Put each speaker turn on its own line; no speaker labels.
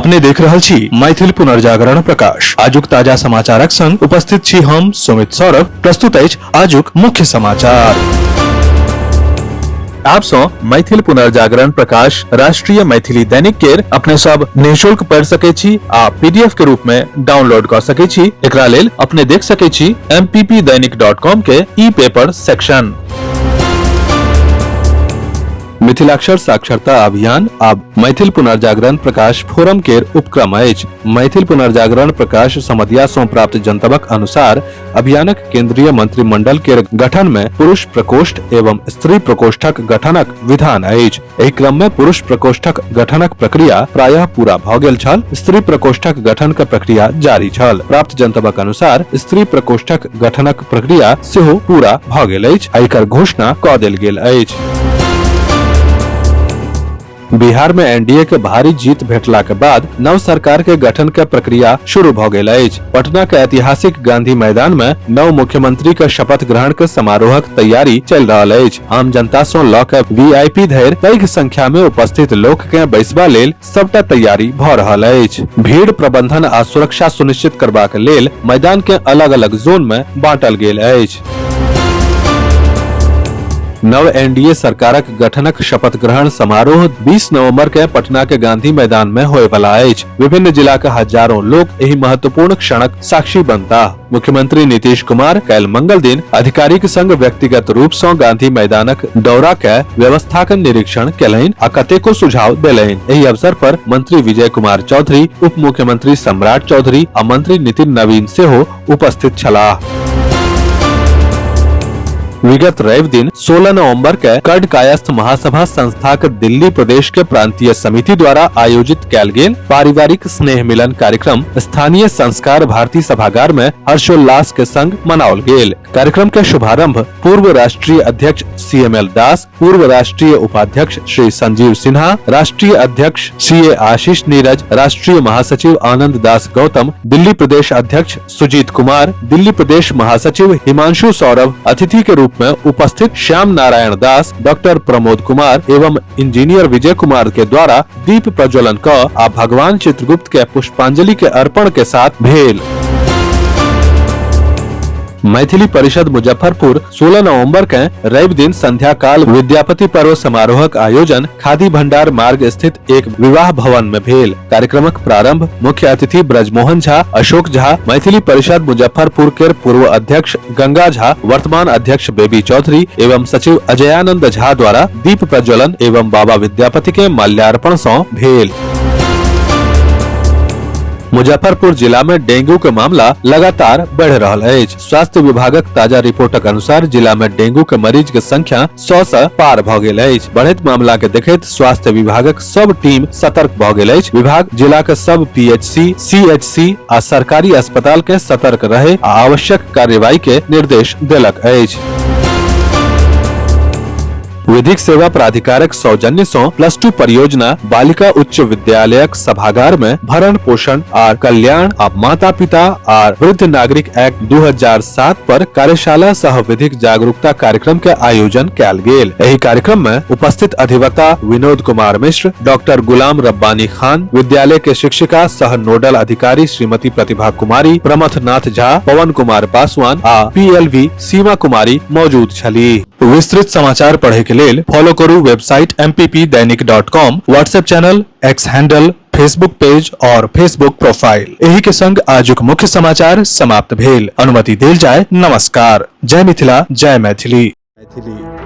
अपने देख रहल छी मैथिल पुनर्जागरण प्रकाश। आजुक ताजा समाचारक संग उपस्थित छी हम सुमित सौरभ। प्रस्तुत अछि आजुक मुख्य समाचार। आप सौ मैथिल पुनर्जागरण प्रकाश राष्ट्रीय मैथिली दैनिक केर अपने सब निःशुल्क पढ़ सके छी आ पीडीएफ के रूप में डाउनलोड कर सके छी। एकरा लेल अपने देख सके छी mppdainik.com के ई पेपर सेक्शन। मिथिलाक्षर साक्षरता अभियान आब मैथिल पुनर्जागरण प्रकाश फोरम केर उपक्रम अछि। मैथिल पुनर्जागरण प्रकाश समदिया सं प्राप्त जनतबक अनुसार अभियानक केंद्रीय मंत्रिमंडल केर गठन में पुरुष प्रकोष्ठ एवं स्त्री प्रकोष्ठक गठनक विधान अछि। एहि क्रम में पुरुष प्रकोष्ठक गठनक प्रक्रिया प्रायः पूरा भ गेल छल। स्त्री प्रकोष्ठक गठन के प्रक्रिया जारी छल। प्राप्त जनतबक अनुसार स्त्री प्रकोष्ठक गठनक प्रक्रिया सेहो पूरा भ गेल अछि आ एकर घोषणा क देल गेल अछि। बिहार में एनडीए के भारी जीत भेटला के बाद नव सरकार के गठन के प्रक्रिया शुरू भ गेल अछि। पटना के ऐतिहासिक गांधी मैदान में नव मुख्यमंत्री के शपथ ग्रहण के समारोहक तैयारी चलि रहल अछि। आम जनता सं ल के वीआईपी धरि पैघ संख्या में उपस्थित लोक के बैसबा लेल सबटा तैयारी भ रहल अछि। भीड़ प्रबंधन आ सुरक्षा सुनिश्चित करबाक लेल मैदान के अलग-अलग जोन में बांटल गेल अछि। नव एनडीए सरकारक गठनक शपथ ग्रहण समारोह 20 नवंबर के पटना के गांधी मैदान में होय वाला अछि। विभिन्न जिला के हजारों लोग एहि महत्वपूर्ण क्षणक साक्षी बनता। मुख्यमंत्री नीतीश कुमार काल्हि मंगल दिन अधिकारीक संग व्यक्तिगत रूप सं गांधी मैदानक दौरा के व्यवस्थाक निरीक्षण केलनि आ कतेको सुझाव देलनि। एहि अवसर पर मंत्री विजय कुमार चौधरी, उप मुख्यमंत्री सम्राट चौधरी आ मंत्री नितिन नवीन सेहो उपस्थित छलाह। विगत रवि दिन 16 नवंबर के कर्ण कायस्थ महासभा संस्थाक दिल्ली प्रदेश के प्रांतीय समिति द्वारा आयोजित कैल गेल पारिवारिक स्नेह मिलन कार्यक्रम स्थानीय संस्कार भारती सभागार में हर्षोल्लास के संग मनाओल गेल। कार्यक्रम के शुभारंभ पूर्व राष्ट्रीय अध्यक्ष सीएमएल दास, पूर्व राष्ट्रीय उपाध्यक्ष श्री संजीव सिन्हा, राष्ट्रीय अध्यक्ष सी ए आशीष नीरज, राष्ट्रीय महासचिव आनंद दास गौतम, दिल्ली प्रदेश अध्यक्ष सुजीत कुमार, दिल्ली प्रदेश महासचिव हिमांशु सौरभ, अतिथि के रूप में उपस्थित श्याम नारायण दास, डॉक्टर प्रमोद कुमार एवं इंजीनियर विजय कुमार के द्वारा दीप प्रज्वलन क आ भगवान चित्रगुप्त के पुष्पांजलि के अर्पण के साथ भेल। मैथिली परिषद मुजफ्फरपुर 16 नवंबर के रवि दिन संध्या काल विद्यापति पर्व समारोहक आयोजन खादी भंडार मार्ग स्थित एक विवाह भवन में भेल। कार्यक्रमक प्रारंभ मुख्य अतिथि ब्रजमोहन झा, अशोक झा, मैथिली परिषद मुजफ्फरपुर के पूर्व अध्यक्ष गंगा झा, वर्तमान अध्यक्ष बेबी चौधरी एवं सचिव अजयानंद झा द्वारा दीप प्रज्वलन एवं बाबा विद्यापति के माल्यार्पण सं भेल। मुजफ्फरपुर जिला में डेंगू के मामला लगातार बढ़ रहल अछि। स्वास्थ्य विभागक ताजा रिपोर्टक अनुसार जिला में डेंगू के मरीज के संख्या 100 से पार भ गेल अछि। बढ़ैत मामला के देखैत स्वास्थ्य विभागक सब टीम सतर्क भ गेल अछि। विभाग जिला के सब पीएचसी, सीएचसी आ सरकारी अस्पताल के सतर्क रहे आ आवश्यक कार्रवाई के निर्देश देलक अछि। विधिक सेवा प्राधिकारक सौजन्य सं प्लस टू परियोजना बालिका उच्च विद्यालयक सभागार में भरण पोषण आर कल्याण आ माता पिता आर वृद्ध नागरिक एक्ट 2007 पर कार्यशाला सह विधिक जागरूकता कार्यक्रम के आयोजन कैल गेल। एहि कार्यक्रम में उपस्थित अधिवक्ता विनोद कुमार मिश्र, डॉक्टर गुलाम रब्बानी खान, विद्यालय के शिक्षिका सह नोडल अधिकारी श्रीमती प्रतिभा कुमारी, प्रमथ नाथ झा, पवन कुमार पासवान आ पीएलवी सीमा कुमारी मौजूद छली। विस्तृत समाचार पढ़े के लेल फॉलो करू website mppdainik.com, WhatsApp channel, X handle, Facebook page और फेसबुक प्रोफाइल। एही के संग आजुक मुख्य समाचार समाप्त भेल। अनुमति देल जाय। नमस्कार। जय मिथिला, जय मैथिली। मैथिली।